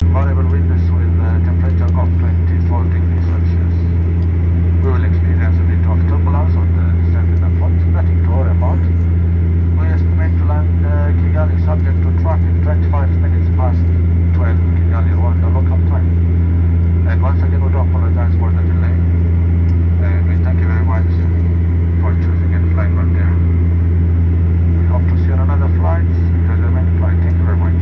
Variable winds with a temperature of 24 degrees Celsius. We will experience a bit of turbulence on the descent and approach, nothing to worry about. We estimate to land Kigali subject to traffic 25 minutes past 12 Kigali, Rwanda local time. And once again, we do apologize for the delay. And we thank you very much for choosing and flying RwandAir. We hope to see you on another flight. Enjoy the remaining flight. Thank you very much.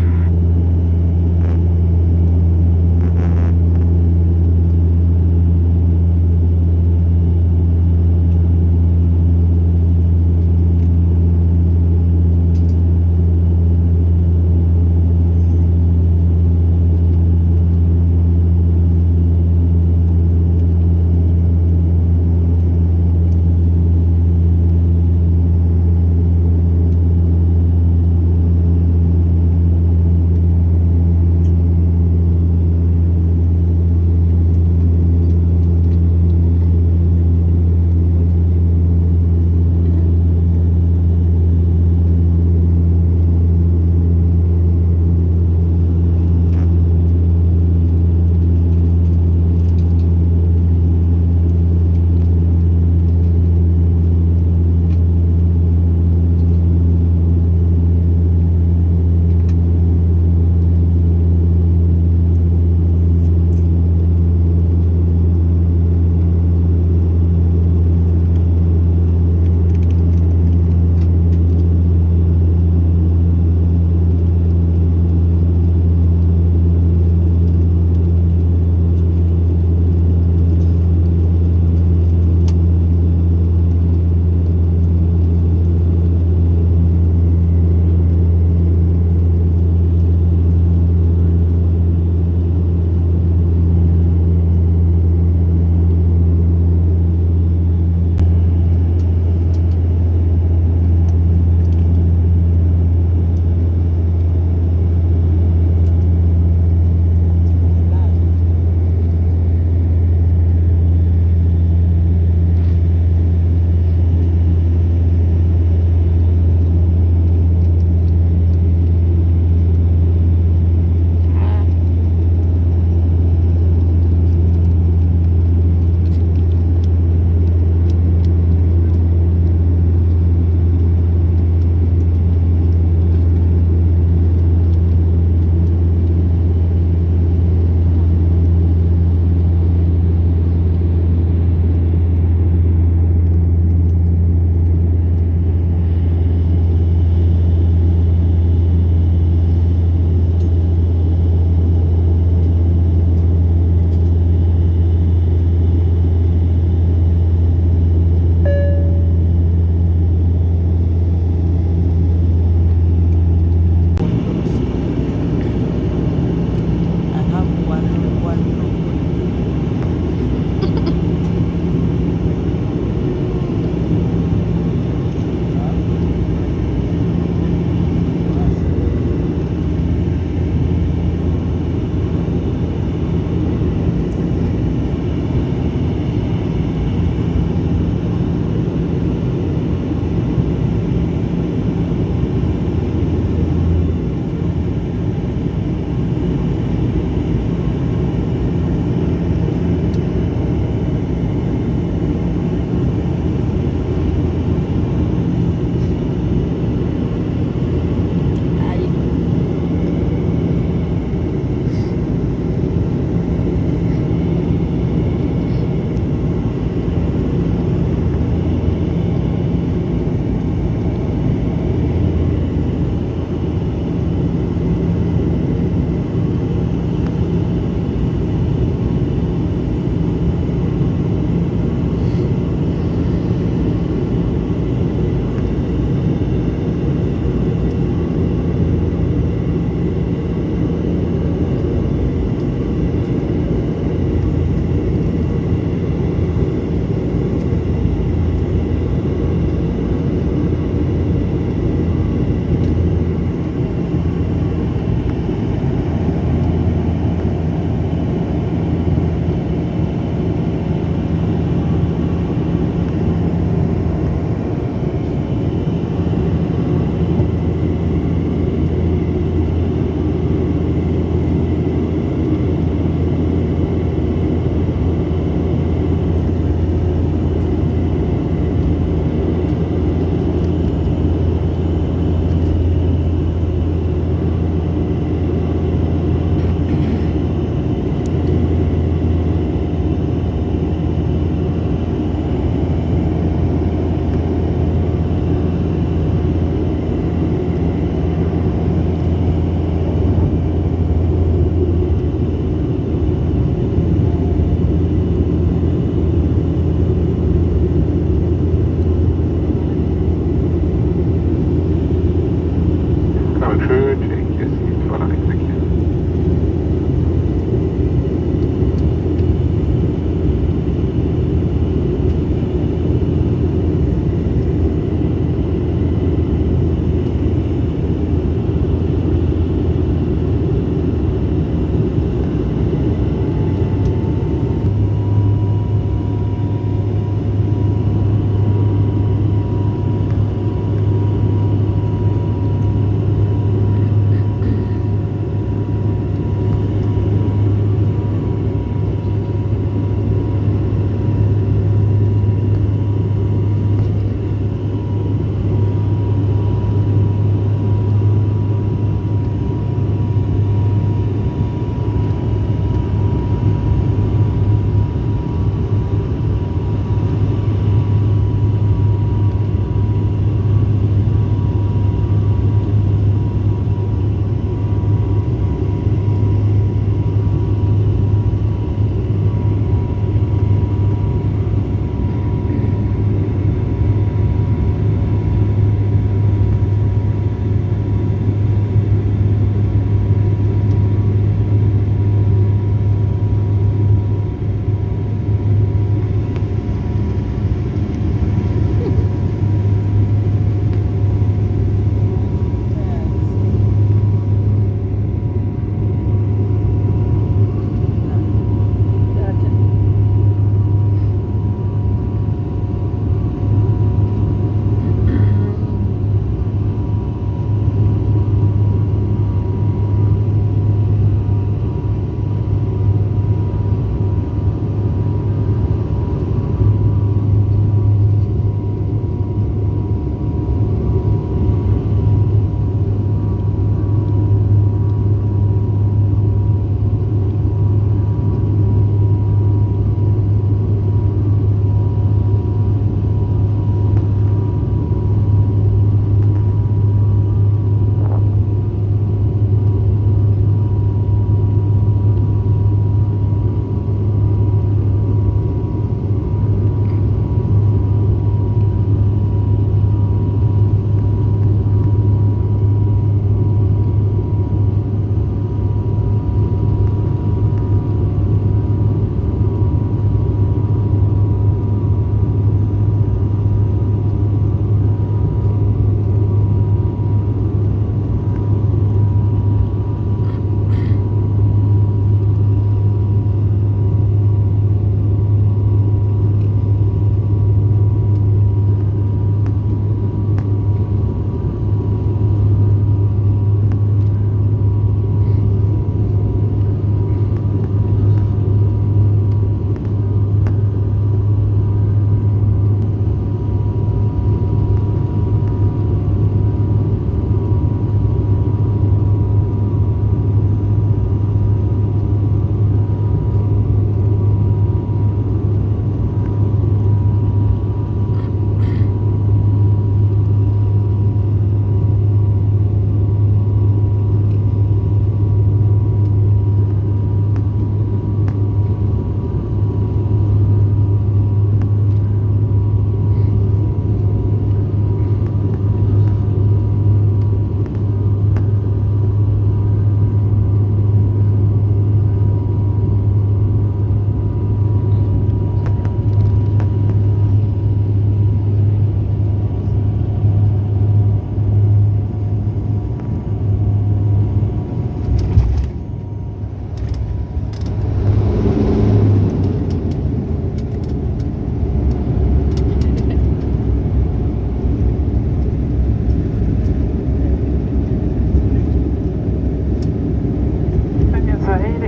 crew, take your seat for landing. Thank you.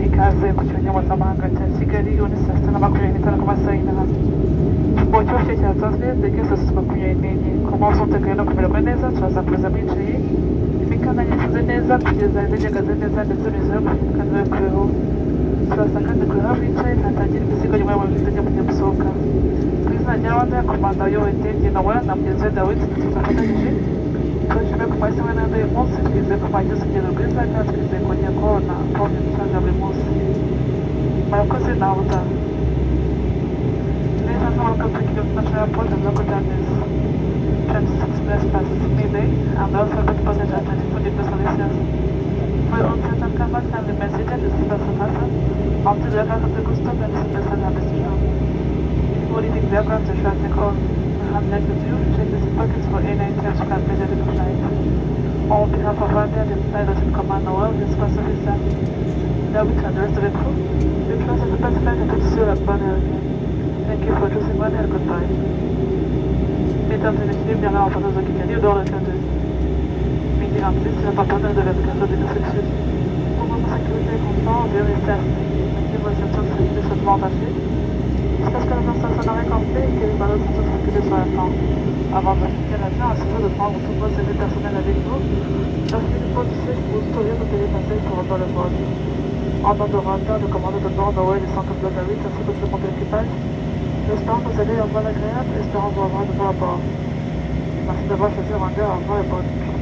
Ikaze ku kibuga mpuzamahanga cya Kigali. Ubu ni saa 6:25 ku masaha y'inaha. Mu cyoroshye cya Tanzania tariki saa 6:24. Ku mpamvu z'umutekano no kumererwa neza, turaza kuza mwicaye imikandara ifunze neza kugeza indege ihagaze neza, ndetse bizere kandi babikuyeho. Turasa kandi kure aho bicaye hatangira imizigo nyuma y'aho indege mugiye gusohoka. Ku izina rya Rwanda Komanda uyoboye indege nawe na mugenzi we Dawidi twafatanyije, turashimira ku mahitamo n'andi uyu munsi. Twizeye ko mwagize urugendo rwiza kandi twizeye kongera kubabona kubona amafaranga buri munsi. Murakoze, nawe utaha neza. Welcome to Kigali International Airport and welcome to. 26 minutes past midday and the outside temperature at 24 degrees Celsius. For your own safety and comfort, kindly remain seated with seatbelt fastened until the aircraft comes to a stop and the seatbelt sign has been switched off. Before leaving the aircraft, you should take all the hand luggage with you, check the seat pockets for any items you can place during the flight. On behalf of Rwandair, the pilot in command Noel, this first officer, David and the rest of the crew, we trust that the best flight and to see you at Bonne again. Thank you for choosing Ryanair. Goodbye. Mesdames et messieurs, bienvenue en partance de Kigali au bord de de midi 26, c'est important de la 14 degrés Celsius. Pour votre sécurité et confort, veuillez rester assis. Mettez vos ceintures de sécurité solidement attachées jusqu'à ce que la sonore est complet et que les barreaux de ceinture de sécurité soient éteints. Avant de quitter l'avion, assurez-vous de prendre toutes vos effets personnels avec vous. Lorsqu'il faut du siège, vous autorisez de payer passer pour reprendre le vol. En nom de Rwanda, le commandant de bord Noël et son copilote David, ainsi que tout le monde de l'équipage, nous espérons que vous avez un vol agréable et espérons vous revoir de nouveau à bord. Merci d'avoir choisi Rwanda. Au revoir et bonne journée.